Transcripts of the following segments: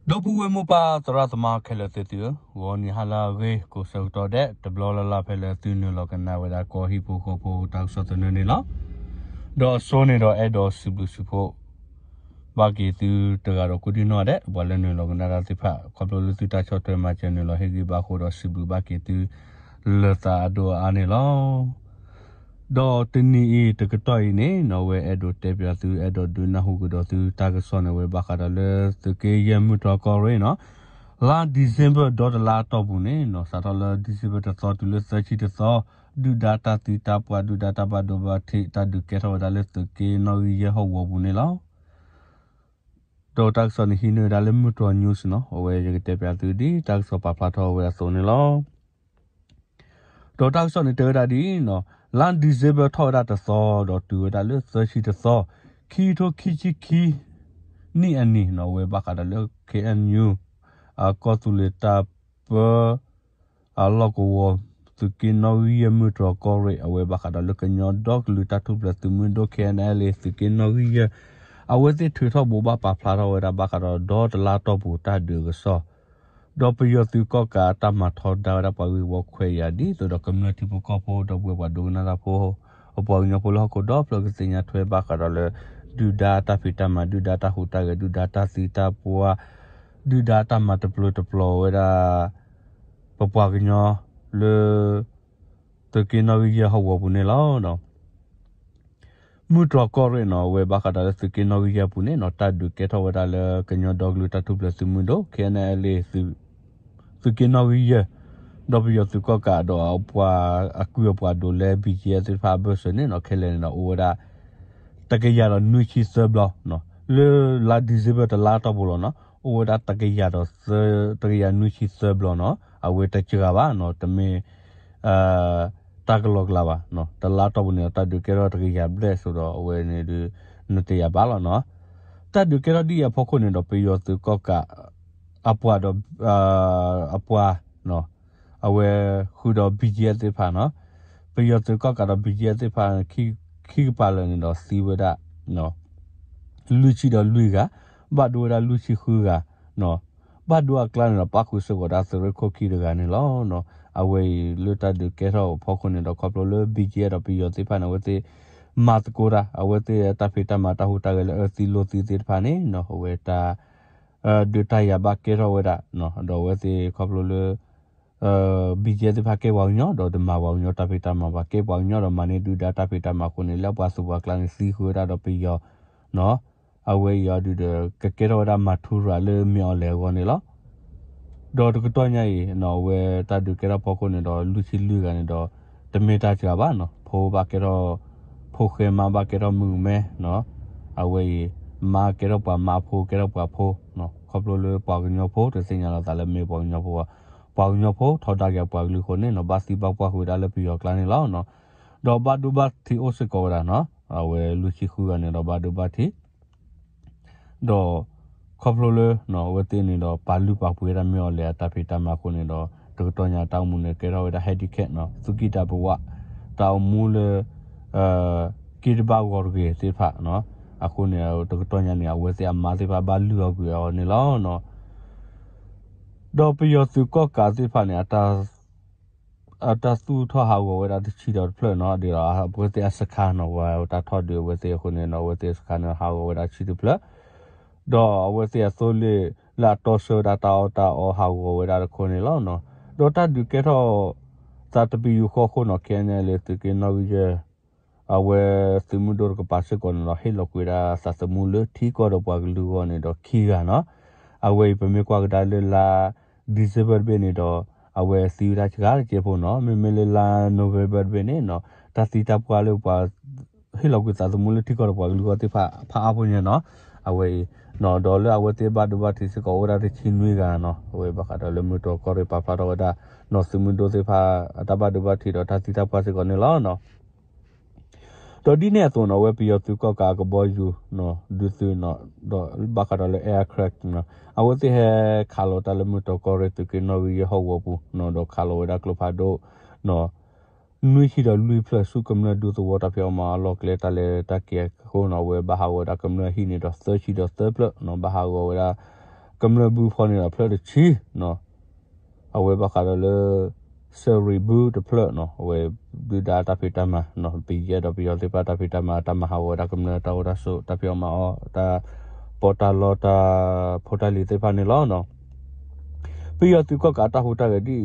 ဒီပုၢ်ဝဲၢ်မိၢ်ပၢ်သရၣ်သမါခဲလၢာ်သ့ၣ်သုဧၢ, ဂီၤနံၤဟါလၢအဂ့ၤ ကိးဆၢကတီၢ်ဒဲး တဘျီလၢ်လၢ်ဖဲလၢသုနုာ်လီၤကနၣ်ဝဲဒၣ်ကီၢ်ဟံၣ်ဖိဃီဖိတၢ်ကစီၣ်သနၢၣ်န့ၣ်လီၤ. ဒီးအဆိန့ၣ်ဒီးအဲၣ်ဒိးစံးဘျုးစံးဖှိၣ် ဘၣ်က့ၤသုတဂၤဒီးကိးဒံၣ်နီၣ်ဒဲး ပှၤလၢနုာ်လီၤကနၣ်တၢ်သ့ၣ်တဖၣ် ခီဖျိလၢသုတၢ်ဆီၣ်ထွဲမၤစၢၤနုာ်လီၤဟ့ၣ်ဂံၢ်ဘါအဃိဒီးစံးဘျုးဘၣ်က့ၤသု လၢသးအဒိၣ်အအါန့ၣ်လီၤ. ဒီးတနံၤအံၤတကတီၢ်အံၤန့ၣ် နီၢ်ဝဲအဲၣ်ဒိးတဲပၠးသု အဲၣ်ဒိးဒုးနၢ်ဟူကဒီးသုတၢ်ကစီၣ်န့ၣ်ဝဲဘၣ်ဃးဒီးလၢ သုးက့ယဲၢ်မုၢ်တြီၢ်ကီၢ်ရ့ၣ်နီၤ, လါ December ဒီတလါအတီၢ်ပူၤန့ၣ်နီၤ စးထီၣ်လၢ December တသီတုၤလၢသၢဆံတသီ ဒုၣ်ဒါတၢ်သံတၢ်ပှၢ် ဒုၣ်ဒါတၢ်ဘၣ်ဒိဘၣ်ထံး တၢ်ဒုးကဲထီၣ်ဝဲဒၣ်လၢသုးက့နီၣ်ဂံၢ်ယဲၢ်ဟီၣ်ကဝီၤပူၤန့ၣ်လီၤ. ဒီးတၢ်ကစီၣ်န့ၣ်ဟံးန့ၢ်ဝဲဒၣ်လၢမုၢ်တြီၢ် news နီၤ, အဝဲယကတဲပၠးသုဒ်တၢ်ကစီၣ်ပာ်ဖျါထီၣ်ဝဲအသိးန့ၣ်လီၤ. ဒီးတၢ်ကစီၣ်န့ၣ်တဲဝဲဒၣ်ဒ်အံၤနီၤ, လါ December ထီၣ်ဝဲဒၣ်တသီ ဒီးတုၤဝဲဒၣ်လၢသၢဆံတသီ ခံကထိခံဆံခံနံၣ်အနံၤနီၤ အဝဲဘၣ်ဃးဒီးလၢ KNU အကီၢ်သူလ့ၤတၢ်ပၢ အလီၢ်ကဝီၤ သုးက့နီၣ်ဂံၢ်ယဲၢ်မုၢ်တြီၢ်ကီၢ်ရ့ၣ် အဝဲဘၣ်ဃးဒီးလၢကညီဒီကလုာ်တၢ်ထူၣ်ဖျဲးသုးမုၢ်ဒိၣ် KNLA သုးက့နီၣ်ဂံၢ်ယဲၢ် အဝဲသ့ၣ်ထုးထီၣ်ဘိးဘၣ်ပာ်ဖျါထီၣ်ဝဲဒၣ်ဘၣ်ဃးဒီးဒီတလါတီၢ်ပူၤတၢ်ဒုးအကစီၣ် ဒီးပယီၤသုးကီၣ်ကးအတၢ်မၤထီဒါဝဲဒၣ်ပှၤဂ့ၢ်ဝီခွဲးယာ် ဒ်သိးဒီးကမျၢၢ်ထံဖိကီၢ်ဖိ ဒီပုၢ်ဝဲၢ်ပှၤဒိကနၣ်တၢ်ဖိ အပှၤကညီဖိလၢဟီၣ်ခိၣ်ဒီဖျၢၣ်ကသ့ၣ်ညါထွဲဘၣ်ဃးဒီးလၢ ဒုၣ်ဒါတၢ်ဖံးတၢ်မၤ ဒုၣ်ဒါတၢ်ဟူးတၢ်ဂဲၤ ဒုၣ်ဒါတၢ်သံတၢ်ပှၢ် ဒုၣ်ဒါတၢ်မၤတပျုာ်တပျီၤဝဲဒၣ် ပပှၤကညီလၢ သုးက့နီၣ်ဂံၢ်ယဲၢ်ဟီၣ်ကဝီၤပူၤန့ၣ်လီၤ. မုၢ်တြီၢ်ကီၢ်ရ့ၣ်နီၤ အဝဲဘၣ်ဃးဒီးလၢသုးက့နီၣ်ဂံၢ်ယဲၢ်ပူၤန့ၣ်နီၤ တၢ်ဒုးကဲထီၣ်ဝဲဒၣ်လၢကညီဒီကလုာ်တၢ်ထူၣ်ဖျဲးသုးမုၢ်ဒိၣ် KNLA သုးက့နီၣ်ဂံၢ်ယဲၢ် ဒီးပယီၤသုးကီၣ်ကးဒီးအပှၤအကုၢ်အပှၤဒိးလဲ BGF သ့ၣ်တဖၣ်အဘၢၣ်စၢၤန့ၣ်နီၤ ခဲလၢာ်န့ၣ်ဒီးအိၣ်ဝဲဒၣ် တကယၤဒီးနွံဆံသၢဘျီနီၤ လၢလါ December တလါတီၢ်ပူၤလီၤနီၤ အိၣ်ဝဲဒၣ်တကယၤဒီး တကယၤနွံဆံသၢဘျီနီၤ အဝဲတစှၤဘၣ်နီၤ တမ့ၢ် တၢ်ကလီကလးဘၣ်နီၤ တလါတီၢ်ပူၤန့ၣ်ဒီး တၢ်ဒုးကဲထီၣ်တကယၤဘျဲၣ်အသိးဒီး အဝဲန့ၣ်ဒုး နတယာ်ဘၣ်လီၤနီၤ တၢ်ဒုးကဲထီၣ်ဒ်အံၤအဖီခိၣ်န့ၣ်ဒီး ပယီၤသုးကီၣ်ကး အပှၤဒီး အပှၤ အဝဲဃုာ်ဒီး BGF သ့ၣ်တဖၣ်နီၤ ပယီၤသုးကီၣ်ကးဒီး BGF သ့ၣ်တဖၣ် ခံကပၤလၢာ်န့ၣ်ဒီးသံဝဲဒၣ် လွံၢ်ဆံဒီးလွံၢ်ဂၤ ဘၣ်ဒိဝဲဒၣ်လွံၢ်ဆံဃုဂၤ ဘၣ်ဒိအကျါန့ၣ်ဒီး ပၣ်ဃုာ်စ့ၢ်ကီးဒၣ်သုးရ့ၣ်ခိၣ်ခံတဂၤန့ၣ်လီၤ. အဝဲအံၤလၢတၢ်ဒုးကဲထီၣ်အဖီခိၣ်န့ၣ်ဒီး ခီဖျိလၢ BGF ဒီးပယီၤသ့ၣ်တဖၣ်န့ၣ် အဝဲသ့ၣ် မၤသကိးတၢ် အဝဲသ့ၣ်တၢ်ဖံးတၢ်မၤတၢ်ဟူးတၢ်ဂဲၤလၢအၢသံလိာ်သံသ့ၣ်တဖၣ်န့ၣ်နီၤ အဝဲတၢ် ဒုးတၢ်ယၤဘၣ်ကဲထီၣ်ဝဲဒၣ် ဒီးအဝဲသ့ၣ်ခီဖျိလၢ BGF သ့ၣ်တဖၣ်ကဲပှၤကညီ ဒီးတမၤပှၤကညီတၢ်ဖံးတၢ်မၤဘၣ် ကဲပှၤကညီဒီးမၤန့ၢ်ဒုၣ်ဒါတၢ်ဖံးတၢ်မၤအဃိန့ၣ် လၢအပှၤသူၣ်ပှၤကျါန့ၣ်သံဃုာ်ဝဲဒၣ်ဒီးပယီၤ အဝဲအံၤအီၤဒုးဒီး ကကဲထီၣ်ဝဲဒၣ်မၤထူရၤလၢမ့ၢ်အီၤလဲၣ်အဂီၢ်န့ၣ်လီၤ. ဒီးတကတီၢ်ညါအံၤ အဝဲတၢ်ဒုးကဲထီၣ်ဖီခိၣ်န့ၣ်ဒီး လွံၢ်ဆံလွံၢ်ဂၤန့ၣ်ဒီး တမ့ၢ်တၢ်စှၤဘၣ်နီၤ ဖိဘၣ်ကဲထီၣ် ဖိဃဲမါဘၣ်ကဲထီၣ်မုၣ်ကမဲနီၤ အဝဲအံၤ မါကဲထီၣ်ပှၤမါ ဖိကဲထီၣ်ပှၤဖိ ခီဖျိလၢပှၤကညီဖိ တသ့ၣ်ညါလီၤသးလၢမ့ၢ်ပှၤကညီဖိဘၣ် ပှၤကညီဖိထီဒါက့ၤအပှၤကလုာ်အဃိန့ၣ်နီၤ ဘၣ်သံဘၣ်ပှၢ်ဃုာ်ဝဲဒၣ်လၢပယီၤကျါန့ၣ်လီၤ. ဒီးဘၣ်ဒိဘၣ်ထံးအိၣ်စ့ၢ်ကီးဝဲဒၣ်နီၤ အဝဲလွံၢ်ဆံဃုဂၤန့ၣ်ဒီးဘၣ်ဒိဘၣ်ထံး ဒီး ခီဖျိလၢ အဝဲသ့ၣ်န့ၣ်ဒီး ပာ်လုၢ်ပာ်ပှ့ၤဝဲဒၣ်မ့ၢ်အီၤလဲၣ်အတၢ်ဖံးတၢ်မၤအဃိန့ၣ်ဒီး တကတီၢ်ညါတၢ်အိၣ်မူန့ၣ်ကဲထီၣ်ဝဲဒၣ် handicap နီၤ သူၣ်ကံၢ်သးပှၢ် တၢ်အိၣ်မူလၢ က့ၤတဘၣ်ဂီၤတဂ့ၤသ့ၣ်တဖၣ်နီၤ အဃိန့ၣ် တကတီၢ်ညါန့ၣ် အဝဲသ့ၣ်အမါသ့ၣ်တဖၣ်ဘၣ်လုၢ်အီၣ်ကွံာ်အီၤန့ၣ်လီၤ. ဒီးပယီၤသုးကီၣ်ကးသ့ၣ်တဖၣ်န့ၣ် အတၢ်သူၣ်ထီၣ်ဟးဂီၤဝဲဒၣ်တဆံဒီးတဖျၢၣ်နီၤ ဒ်ဒီးအဝဲသ့ၣ်အစခါနီၤ ပှၤတၢ်ထီၣ်ဒုးအဝဲသ့ၣ်အဃိန့ၣ်နီၤ အဝဲသ့ၣ်အစခါန့ၣ်ဟးဂီၤဝဲဒၣ်တဆံတဖျၢၣ် ဒီးအဝဲသ့ၣ်အသိလ့ၣ်လၢအတီဆၢဝဲဒၣ်တၢ်အီၣ်တၢ်အီဟးဂီၤဝဲဒၣ်တခိၣ်န့ၣ်လီၤ. ဒီးတၢ်ဒုးကဲထီၣ်သးတပယူာ်ဃီအဃိနီၤ ခဲအံၤန့ၣ်လၢသုးက့နီၣ်ဂံၢ်ယဲၢ် အဝဲသုးမုၢ်ဒိၣ်တကပၤစ့ၢ်ကီးန့ၣ်ဒီး ဟ့ၣ်လီၤကွံာ်ဝဲဒၣ်သးသမူလၢထံကီၢ်ဒီးပှၤကလုာ်အဂီၢ်န့ၣ်ဒီးခံဂၤနီၤ အဝဲအံၤပမ့ၢ်ကွၢ်ကဒါလၢလါ December တဘ့ၣ်န့ၣ်ဒီး အဝဲသံဝဲဒၣ်စှၤတကဲဖိနီၤ မ့မ့ၢ်လၢလါ November တဘ့ၣ်န့ၣ်နီၤ တၢ်သံတၢ်ပှၢ်လၢပှၤ ဟ့ၣ်လီၤကွံာ်သးသမူလၢထံကီၢ်ဒီးပှၤကလုာ်အဂီၢ်သ့ၣ်တဖၣ်ဖးအါဖိညါနီၤ အဝဲအံၤ ဒီးလၢအဝဲသ့ၣ်ဘၣ်ဒိဘၣ်ထံးစ့ၢ်ကီးအိၣ်ဝဲဒၣ်တဆံနွံဂၤနီၤ အဝဲဘၣ်ဃးဒီးလၢမုၢ်တြီၢ်ကီၢ်ရ့ၣ်ပာ်ဖျါထီၣ်ဝဲဒၣ် နီၤသုးမုၢ်ဒိၣ်သ့ၣ်တဖၣ် အတၢ်ဘၣ်ဒိဘၣ်ထံးဒီးတၢ်သံတၢ်ပှၢ်စ့ၢ်ကီးန့ၣ်လီၤ. ဒီးဒ်န့ၣ်အသိးနီၤ အဝဲပယီၤသုးကီၣ်ကးအကဘီယူၤ ဒုးသုးနီၤ ဒီးဘၣ်ဃးဒီးလၢ aircraft နီၤ အဝဲသ့ၣ်ဟဲခးလီၤတၢ်လၢမုၢ်တြီၢ်ကီၢ်ရ့ၣ်သုးက့နီၣ်ဂံၢ်ယဲၢ်ဟီၣ်ကဝီၤပူၤနီၤ ဒီးခးလီၤဝဲဒၣ်ကျိဖးဒိၣ် နွံဆံဒီးလွံၢ်ဖျၢၣ်ဆူကမျၢၢ်ဒူသဝီတၢ်ဖံးအီၣ်မၤအီၣ်အလီၢ်ကျဲတၢ်လဲၤတၢ်က့ၤအဃိနီၤ အဝဲဘၣ်ဟးဂီၤဝဲဒၣ်ကမျၢၢ်အဟံၣ်န့ၣ်ဒီးသၢဆံဒီးသၢဖျၢၣ်နီၤ ဘၣ်ဟးဂီၤဝဲဒၣ် ကမျၢၢ်ဘုဖီန့ၣ်ဒီးဖျၢၣ်တဆံ အဝဲဘၣ်ဃးဒီးလၢ စရံးဘုတဖျၢၣ်နီၤ အဝဲဒုၣ်ဒါတၢ်ဖံးတၢ်မၤနီၤ ပယီၤဒီးပယီၤသ့ၣ်တဖၣ်တၢ်ဖံးတၢ်မၤ တၢ်မၤဟးဂီၤဝဲဒၣ်ကမျၢၢ်တၢ်အိၣ်တၢ်ဆိး တၢ်ဖံးအီၣ်မၤအီၣ် တၢ်ပီးတၢ်လီတၢ်ဖိတၢ်လံၤသ့ၣ်တဖၣ်န့ၣ်လီၤ. ပယီၤသုးကီၣ်ကးအတၢ်ဟူးတၢ်ဂဲၤဒ်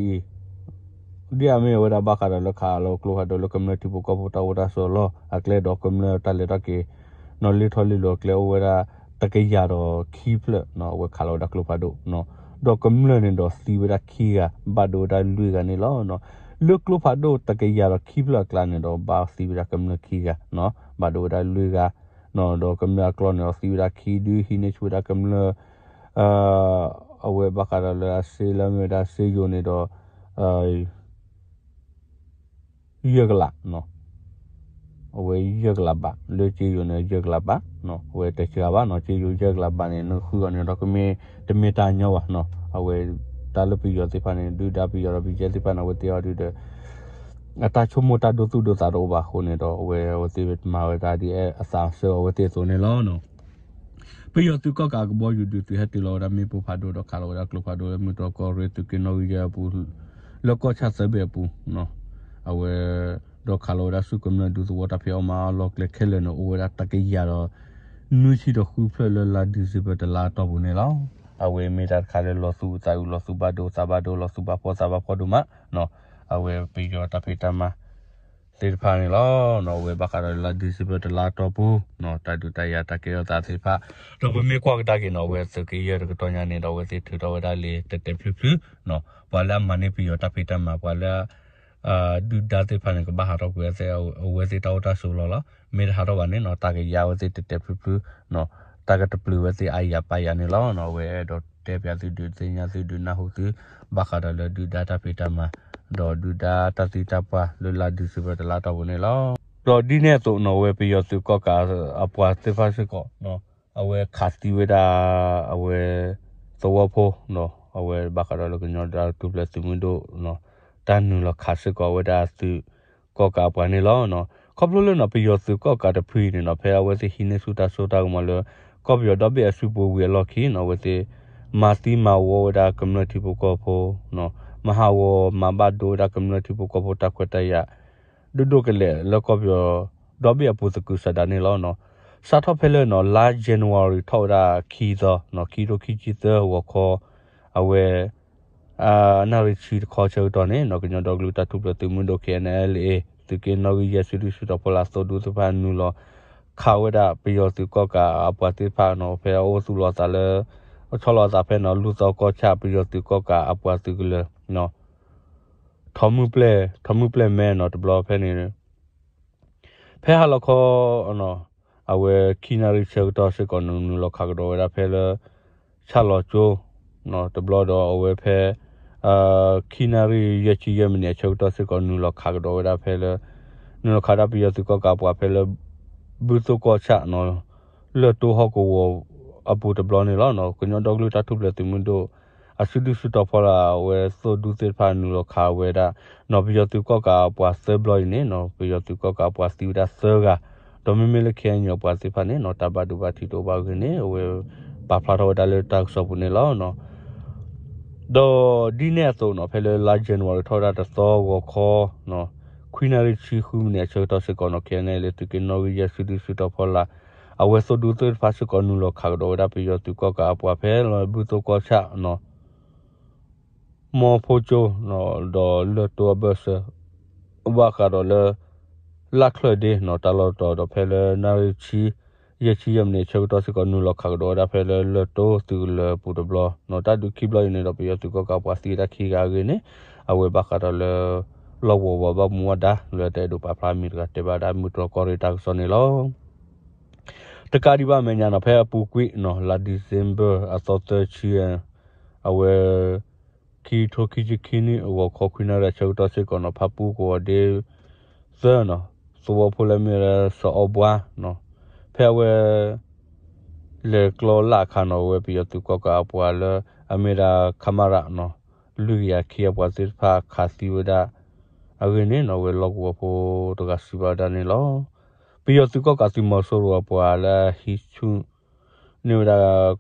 အံၤ ဒ်အမ့ၢ်ဝဲဒၣ်ဘၣ်ဃးဒီးလၢခးလီၤကျိဖးဒိၣ်လၢကမျၢၢ်ထံဖိကီၢ်ဖိတၢ်အိၣ်တၢ်ဆိးအလီၢ်အကျဲဒီးကမျၢၢ်တၢ်လဲၤတၢ်က့ၤ နီၤလ့ထီၣ်လ့လိၤအကျဲအိၣ်ဝဲဒၣ် တကယၤဒီးခံဖျၢၣ်နီၤ အဝဲခးလီၤဝဲဒၣ်ကျိဖးဒိၣ်နီၤ ဒီးကမျၢၢ်န့ၣ်ဒီးသံဝဲဒၣ်ခံဂၤ ဘၣ်ဒိဝဲဒၣ်လွံၢ်ဂၤန့ၣ်လီၤ. လၢကျိဖးဒိၣ်တကယၤဒီးခံဖျၢၣ်အကျါန့ၣ်ဒီးဘၣ်သံဝဲဒၣ်ကမျၢၢ်ခံဂၤနီၤ ဘၣ်ဒိဝဲဒၣ်လွံၢ်ဂၤနီၤ ဒီးကမျၢၢ်အကျီၢ်န့ၣ်ဒီးသံဝဲဒၣ်ခံဒု ဟံးန့ၢ်ဆူၣ်ဝဲဒၣ်ကမျၢၢ် အဝဲဘၣ်ဃးဒီးလၢအစ့လၢမ့ၢ်ဝဲဒၣ်စ့ယိၤန့ၣ်ဒီး ယဲၢ်ကလးနီၤ အဝဲယဲၢ်ကလးဘး လၢစ့ယိၤန့ၣ်ယဲၢ်ကလးဘး အဝဲတစှၤဘၣ်နီၤ စ့ယိၤယဲၢ်ကလးဘးန့ၣ် နဃုအီၤန့ၣ်ဒီးကမ့ၢ်တမ့ၢ်တၢ်ညီဘၣ်နီၤ အဝဲတၢ်လၢပယီၤသ့ၣ်တဖၣ်န့ၣ် ဒုၣ်ဒါပယီၤဒီးပယီၤသ့ၣ်တဖၣ်န့ၣ် အဝဲသ့ၣ်အီၤဒုးဒီး အတၢ်ဆိကမိၣ်တၢ်ဒိသူၣ်ဒိသးတအိၣ်ဘၣ်အဃိန့ၣ်ဒီး အဝဲအဝဲသ့ၣ်မၤဝဲဒၣ်ဒ်အသးဆၢအဝဲသ့ၣ်အသိးန့ၣ်လီၤ. ပယီၤသုးကီၣ်ကးအကဘီယူၤဒုးသုးဟဲတ့ၢ်လီၤဝဲဒၣ်မ့ၣ်ပိၢ်ဖးဒိၣ်ဒီးခးလီၤဝဲဒၣ်ကျိဖးဒိၣ်လၢမုၢ်တြီၢ်ကီၢ်ရ့ၣ်သုးက့နီၣ်ဂံၢ်ယဲၢ်အပူၤ လၢကီၢ်ဆၣ်သၢဘ့ၣ်အပူၤ အဝဲ ဒီးခးလီၤဝဲဒၣ်ဆူကမျၢၢ်ဒုးသဝီတၢ်ဖံးအီၣ်မၤအီၣ်အလီၢ်ကျဲခဲလၢာ်န့ၣ် အိၣ်ဝဲဒၣ်တကယၤဒီး နွံဆံဒီးဃုဖျၢၣ်လၢလါဒံၣ်စ့ဘၢၣ်တလါအတီၢ်ပူၤန့ၣ်လီၤ. အဝဲမ့ၢ်တၢ်တခါလၢလီၤသူၣ်အုးသးအုး လီၤသူၣ်ဘၣ်ဒိသးဘၣ်ဒိ လီၤသူၣ်ဘၣ်ဖှီၣ်သးဘၣ်ဖှီၣ်ဒိၣ်မး အဝဲပယီၤတၢ်ဖံးတၢ်မၤသ့ၣ်တဖၣ်န့ၣ်လီၤ. အဝဲဘၣ်ဃးဒီးလါဒံၣ်စ့ဘၢၣ်တလါအတီၢ်ပူၤ တၢ်ဒုးတၢ်ယၤတၢ်ကဲထီၣ်သးသ့ၣ်တဖၣ် ဒီးပမ့ၢ်ကွၢ်ကဒါက့ၤနီၤ အဝဲသုးက့ယဲၢ်တကတီၢ်ညါန့ၣ်ဒီး အဝဲသ့ၣ်ထုးထီၣ်ဝဲဒၣ်လံာ်တဲာ်တဲာ်ဖျုးဖျုး ပှၤလၢအမၤန့ၢ်ပယီၤတၢ်ဖံးတၢ်မၤ ပှၤလၢ ဒုၣ်ဒါသ့ၣ်တဖၣ်န့ၣ် ကဘၣ်ဟးထီၣ်ကွံာ်အဝဲသ့ၣ်တၢ်အိၣ်တၢ်ဆိးလီၤလီၤ. မ့ၢ်တဟးထီၣ်ဘၣ်န့ၣ်နီၤ တၢ်ကယၤအဝဲသ့ၣ်တဲာ်တဲာ်ဖျုးဖျုး တၢ်ကတပျုာ်ဝဲသ့ၣ်အါယၤပာ်ယၤန့ၣ်လီၤ. အဝဲအဲၣ်ဒိးတဲပျးသုဒုးသ့ၣ်ညါသုဒုးနၢ်ဟူသု ဘၣ်ဃးဒီးလၢဒုၣ်ဒါတၢ်ဖံးတၢ်မၤ ဒီးဒုၣ်ဒါတၢ်သံတၢ်ပှၢ်လၢလါဒံၣ်စ့ဘၢၣ်တလါတီၢ်ပူၤန့ၣ်လီၤ. ဒီးဒ်န့ၣ်အသိးနီၤ အဝဲပယီၤသုးကီၣ်ကးအပှၤသ့ၣ်တဖၣ်စ့ၢ်ကီး အဝဲခးသံဝဲဒၣ် အဝဲ သဝီဖိ အဝဲဘၣ်ဃးဒီးလၢကညီဒီးထူၣ်ဖျဲးသုးမုၢ်ဒိၣ် တၢ်နုာ်လီၤခးစ့ၢ်ကီးဝဲဒၣ်သုးကီၣ်ကးအပှၤန့ၣ်လီၤ. ခီဖျိလၢနီၤ ပယီၤသုးကီၣ်ကးတဖုအံၤန့ၣ်နီၤ ဖဲအဝဲသ့ၣ်ဟံးန့ၢ်ဆူၣ်တၢ်စိတၢ်ကမီၤလၢ ကီၢ်ပယီၤဒီဘ့ၣ်အစုပူၤဝံၤအလီၢ်ခံနီၤ အဝဲသ့ၣ် မၤသံမၤဝီဝဲဒၣ်ကမျၢၢ်ထံဖိကီၢ်ဖိ မၤဟးဂီၤမၤဘၣ်ဒိဝဲဒၣ်ကမျၢၢ်ထံဖိကီၢ်ဖိတၢ်ခွဲးတၢ်ယာ် ဒိၣ်ဒိၣ်ကလဲာ်လၢကီၢ်ပယီၤ ဒီဘ့ၣ်အပူၤသကုၤဆးဒးန့ၣ်လီၤ. စးထီၣ်ဖဲလၢနီၤ လါ January ထီၣ်ဝဲဒၣ်ခံသီ ခံထိခံဆံသၢဂီၤခီ အဝဲ နၣ်ရံၣ်ဆံတခီဆၢကတီၢ်န့ၣ်နီၤ ကညီဒီကလုာ်တၢ်ထူၣ်ဖျဲးသုးမုၢ်ဒိၣ် K N L A သုးက့နီၣ်ဂံၢ်ယဲၢ်စုဒုၣ်စုတီၤဖီလာ်သိၣ်ဒူသ့ၣ်တဖၣ်နုာ်လီၤခးဝဲဒၣ်ပယီၤသုးကီၣ်ကးအပှၤသ့ၣ်တဖၣ်နီၤ ဖဲအအိၣ်သူၣ်လီၤအသးလၢ ဆီလီၤအသးဖဲနီၤ လူၢ်သီကီၢ်ဆၣ်ပယီၤသုးကီၣ်ကးအပှၤသုးကလၢၤ ထီးမုၢ်ပျဲၢ် ထီးမုၢ်ပျဲၢ်မဲနီၤ တဘျီဖဲန့ၣ် ဖဲဟါလီၤခီ အဝဲခံနၣ်ရံၣ်ဆၢကတီၢ်စ့ၢ်ကီး နုာ်လီၤခးကဒီးဝဲဒၣ်ဖဲလၢ ဆၣ်လီၤကၠိ တဘျီဒီးအဝဲဖဲ ခံနၣ်ရံၣ်ယဲၢ်ဆံယဲၢ်မံးနံးအဆၢကတီၢ်စ့ၢ်ကီး နုာ်လီၤခးကဒီးဝဲဒၣ်ဖဲလၢ နုာ်လီၤခးဒၣ်ပယီၤသုးကီၣ်ကးအပှၤဖဲလၢ ဘုသိၣ်ကီၢ်ဆၣ်နီၤ လၢၢ်တိဟီၣ်ကဝီၤအပူၤတဘျီန့ၣ်လီၤ. ကညီဒီကလုာ်တၢ်ထူၣ်ဖျဲးသုးမုၢ်ဒိၣ် အစုဒုၣ်စုတီၤဖီလာ် အဝဲသိၣ်ဒူသ့ၣ်တဖၣ်နုာ်လီၤခးဝဲဒၣ် နီၤပယီၤသုးကီၣ်ကးအပှၤသၢဘျီအံၤန့ၣ်နီၤ ပယီၤသုးကီၣ်ကးအပှၤသံဝဲဒၣ်သၢဂၤ ဒီးမ့မ့ၢ်လၢ K N U အပှၤသ့ၣ်တဖၣ်န့ၣ်နီၤ တၢ်ဘၣ်ဒိဘၣ်ထံးတအိၣ်ဘၣ်အဂ့ၢ်န့ၣ် အဝဲပာ်ဖျါထီၣ်ဝဲဒၣ်လၢတၢ်ကစီၣ်ပူၤန့ၣ်လီၤ. ဒီးဒ်န့ၣ်အသိးနီၤ ဖဲလၢလါ January ထီၣ်ဝဲဒၣ်တသီဂီၤခီ ခွံနၣ်ရံၣ်ဆံဃုမံးနံးအဆၢကတီၢ်စ့ၢ်ကီးနီၤ K N L A သုးက့နီၣ်ဂံၢ်ယဲၢ်စုဒုၣ်စုတီၤဖီလာ် အဝဲသိၣ်ဒူသ့ၣ်တဖၣ်စ့ၢ်ကီးနုာ်လီၤခးကဒီးဝဲဒၣ်ပယီၤသုးကီၣ်ကးအပှၤဖဲလၢ ဘုသိၣ်ကီၢ်ဆၣ်နီၤ မီဖိကၠိ ဒီးလၢၢ်တိအဘၢၣ်စၢၤ ဘၣ်ဃးဒီးလၢ လၢ်ချၢၣ်ဒ့နီၤ တၢ်လီၢ်တတီၤဒီးဖဲလၢနၣ်ရံၣ်ဆံ ယဲၢ်ဆံယဲၢ်မံးနံးအဆၢကတီၢ်စ့ၢ်ကီး နုာ်လီၤခးကဒီးဝဲဒၣ်ဖဲလၢလၢၢ်တိသုးကလၢၤအပူၤတဘျီနီၤ တၢ်ဒုးခံဘျီအံၤန့ၣ်ဒီး ပယီၤသုးကီၣ်ကးအပှၤသံဝဲဒၣ်ခံဂၤအဂ့ၢ်န့ၣ် အဝဲဘၣ်ဃးဒီးလၢ လီၢ်ကဝီၤပှၤဘၣ်မူဘၣ်ဒါ လၢတအဲၣ်ဒိးပာ်ဖျါမံၤတဂၤတဲဘၣ်ဒၣ်မုၢ်တြီၢ်ကီၢ်ရ့ၣ်တၢ်ကစီၣ်န့ၣ်လီၤ. တကးဒံးဘၣ်အမဲာ်ညါနီၤ ဖဲအပူၤကွံာ်နီၤ လါ December အသီသၢဆံ အဝဲ ခံထိခံဆံခံနံၣ် ဂီၤခီခွံနၣ်ရံၣ်အဆၢကတီၢ်စ့ၢ်ကီးနီၤ ဖၣ်ပူၣ်ကဝီၤဒ့သၢနီၤ သဝီဖိလၢအမ့ၢ်ဝဲဒၣ်စီၤအီဘှါနီၤ ဖဲအဝဲ လဲၤကျီလၢ်အခါနီၤ အဝဲပယီၤသုးကီၣ်ကးအပှၤလၢအမ့ၢ်ဒၣ် ခမရ နီၤ လွံၢ်ကယၤခံအပှၤသ့ၣ်တဖၣ်ခးသံဝဲဒၣ်အဂ့ၢ်န့ၣ်နီၤ အဝဲလီၢ်ကဝီၤဖိတဂၤစံးဘၣ်ဝဲဒၣ်န့ၣ်လီၤ. ပယီၤသုးကီၣ်ကးသုးမီၤစိရိၤအပှၤလၢအဟံးဆူၣ်န့ၢ်ဝဲဒၣ်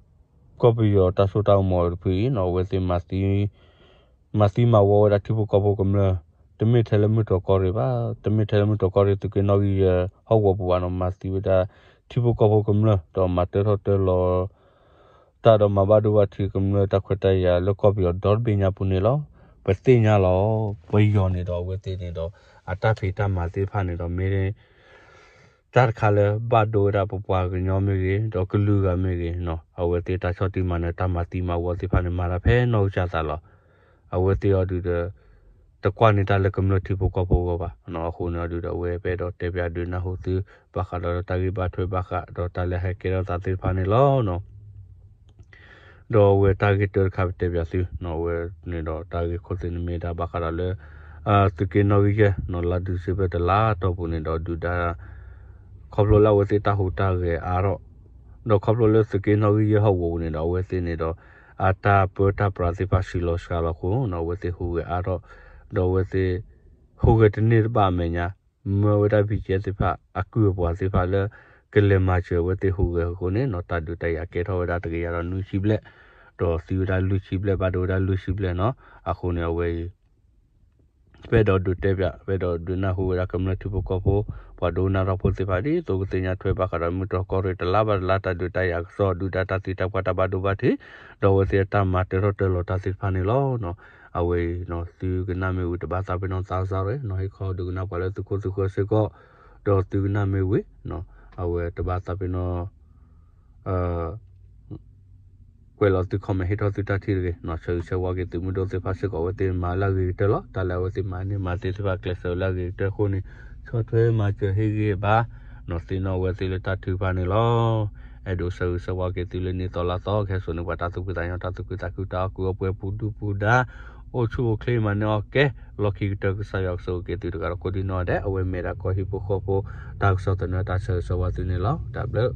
ကီၢ်ပယီၤတၢ်စိတၢ်ကမီၤတဖုအံၤနီၤ အဝဲသ့ၣ် မၤသံမၤဝီဝဲဒၣ်ထံဖိကီၢ်ဖိကမျၢၢ်, တမ့ၢ်ထဲလၢမုၢ်တြီၢ်ကီၢ်ရ့ၣ်ဘၣ်, တမ့ၢ်ထဲလၢမုၢ်တြီၢ်ကီၢ်ရ့ၣ် သုးက့နီၣ်ဂံၢ်ယဲၢ်ဟီၣ်ကဝီၤပူၤဘၣ်နီၤ မၤသံဝဲဒၣ်ထံဖိကီၢ်ဖိကမျၢၢ် ဒီးမၤတၢထီၣ်တၢလီၤ တၢ်ဒီးမၤဘၣ်ဒိဘၣ်ထံးကမျၢၢ်တၢ်ခွဲးတၢ်ယာ်လၢကီၢ်ပယီၤဒီတဘ့ၣ်ညါပူၤန့ၣ်လီၤ. ပသ့ၣ်ညါလီၤ ပယီၤန့ၣ်ဒီးအဝဲသ့ၣ်န့ၣ်ဒီး အတၢ်ဖံးတၢ်မၤသ့ၣ်တဖၣ်န့ၣ်ဒီးမ့ၢ် တၢ်တခါလၢဘၣ်ဒိဝဲဒၣ်ပပှၤကညီမ့ၢ်ဂ့ၤ ဒီးကလုာ်ဂၤမ့ၢ်ဂ့ၤနီၤ အဝဲသ့ၣ်တၢ်ဆီၣ်တံၢ်မၤနၢၤ တၢ်မၤသံမၤဝီသ့ၣ်တဖၣ်န့ၣ် မၤတၢ်ဖဲနီၢ်ကစၢ်သးလီၤ. အဝဲသ့ၣ်အီၤဒုးဒီး တကွၢ်န့ၢ်တၢ်လၢကမျၢၢ်ထံဖိကီၢ်ဖိအဂီၢ်ဘၣ်. အဃိန့ၣ်အီၤဒုးဒီး အဝဲပအဲၣ်ဒိးတဲပၠးဒုးနၢ်ဟူသု ဘၣ်ဃးဒီးတၢ်ဂ့ၢ်ဘၣ်ထွဲဘၣ်ဃးဒီးတၢ်လၢဟဲကဲထီၣ်သးသ့ၣ်တဖၣ်န့ၣ်လီၤ. ဒီးအဝဲတၢ်ဂ့ၢ်တၢတခါပတဲပၠးသုနီၤ အဝဲန့ၣ်ဒီးတၢ်ဂ့ၢ်ခိၣ်သ့ၣ်န့ၣ်မ့ၢ်ဒၣ်ဘၣ်ဃးဒီးလၢ သုးက့နီၣ်ဂံၢ်ယဲၢ်နီၤ လါဒံၣ်စ့ဘၢၣ်တလါတီၢ်ပူၤန့ၣ်ဒီးဒုၣ်ဒါ ခီဖျိလၢအဝဲသ့ၣ်တၢ်ဟူးတၢ်ဂဲၤအါထီၣ် ဒီးခီဖျိလၢသုးက့နီၣ်ဂံၢ်ယဲၢ်ဟီၣ်ကဝီၤပူၤန့ၣ်ဒီး အဝဲသ့ၣ်န့ၣ်ဒီး အတၢ်ပၢတၢ်ပြးသ့ၣ်တဖၣ်စှၤလီၤစှၤလီၤအဃိနီၤ အဝဲသ့ၣ်ဟူးဂဲၤအါထီၣ် ဒီးအဝဲသ့ၣ် ဟူးဂဲၤတန့ၢ်တဘၣ်အမဲာ်ညါ မၢဝဲဒၣ် ဘံၣ်ကဲသ့ၣ်တဖၣ် အကုၢ်အပှၤသ့ၣ်တဖၣ်လၢ ကလဲၤမၤစၢၤအဝဲသ့ၣ်ဟူးဂဲၤအဃိန့ၣ်နီၤ တၢ်ဒုးတၢ်ယၤကဲထီၣ်ဝဲဒၣ်တကယၤဒီးနွံဆံဘျဲၣ် ဒီးသံဝဲဒၣ်လွံၢ်ဆံဘျဲၣ် ဘၣ်ဒိဝဲဒၣ်လွံၢ်ဆံဘျဲၣ်နီၤ အဃိန့ၣ်အဝဲအံၤ ပအဲၣ်ဒိးဒုးတဲပၠး ပအဲၣ်ဒိးဒုးနၢ်ဟူဝဲဒၣ်ကမျၢၢ်ထံဖိကီၢ်ဖိ ပှၤဒိကနၣ်တၢ်ဖိသ့ၣ်တဖၣ် ဒ်သိးကသ့ၣ်ညါထွဲဘၣ်ဃးဒီးမုၢ်တြီၢ်ကီၢ်ရ့ၣ်တလါဘၣ်တလါ တၢ်ဒုးတၢ်ယၤကစီၣ် ဒုၣ်ဒါတၢ်သံတၢ်ပှၢ်တၢ်ဘၣ်ဒိဘၣ်ထံး ဒီးအဝဲသ့ၣ်အတၢ်မၤတၢထီၣ်တၢလီၤတၢ်သ့ၣ်တဖၣ်န့ၣ်လီၤ. အဝဲအံၤ သုကနၣ်မ့ၢ်ဝံၤတဘၣ်သးပ့ၤနီၣ်သးစၢ်ရ့ၣ်နီၤ ဟ့ၣ်ခီဒုးကနၣ်ပှၤလၢသုခိၣ်သုဃၢၤစ့ၢ်ကီး ဒီးသုကနၣ်မ့ၢ်ဝံၤ အဝဲတဘၣ်သးပ့ၤနီၣ် ကွဲးလီၤသု comment ဟ့ၣ်ထီၣ်သုတၢ်ထံၣ်တဂ့ၤနီၤ ဆၢဂ့ၤဆၢဝါက့ၤသုးမုၢ်ဒိၣ်သ့ၣ်တဖၣ်စ့ၢ်ကီး အဝဲသ့ၣ်မၤလၢအဂ့ၤကတၢၢ်လီၤ. တၢ်လၢအဝဲသ့ၣ်မၤန့ၢ်မၤသ့သ့ၣ်တဖၣ် ကျဲးစၢးလၢအဂ့ၤကတၢၢ်အဃိန့ၣ် ဆီၣ်ထွဲမၤစၢၤဟ့ၣ်ဂံၢ်ဘါ နီၤသ့ၣ်နီၣ်အဝဲသ့ၣ်လၢတၢ်ထုကဖၣ်န့ၣ်လီၤ. အဲၣ်ဒိးဆၢဂ့ၤဆၢဝါက့ၤသုလၢနံၣ်သီလါသီ ကဟဲစိာ်န့ၢ်ပှၤတၢ်သူၣ်ဖှံသးညီ တၢ်သူၣ်ခုသးခု တၢ်အီၣ်ကုၢ်အီပှဲၤ ပူၤဒုၣ်ပူၤဒါ အိၣ်ဆူၣ်အိၣ်ချ့မၤန့ၢ်အီၣ်ကဲ လီၢ်ခံကတၢၢ်ကစၢ်ယွၤကဆိၣ်ဂ့ၤက့ၤသုတဂၤဒီးကိးဒံနီၢ်ဒဲး အဝဲမ့ၢ်ဒၣ်ကီၢ်ဟံၣ်ဖိဃီဖိ တၢ်ကစီၣ်သနၢၣ်တၢ်ဆၢဂ့ၤဆၢဝါသုန့ၣ်လီၤ. တၢ်ဘျုး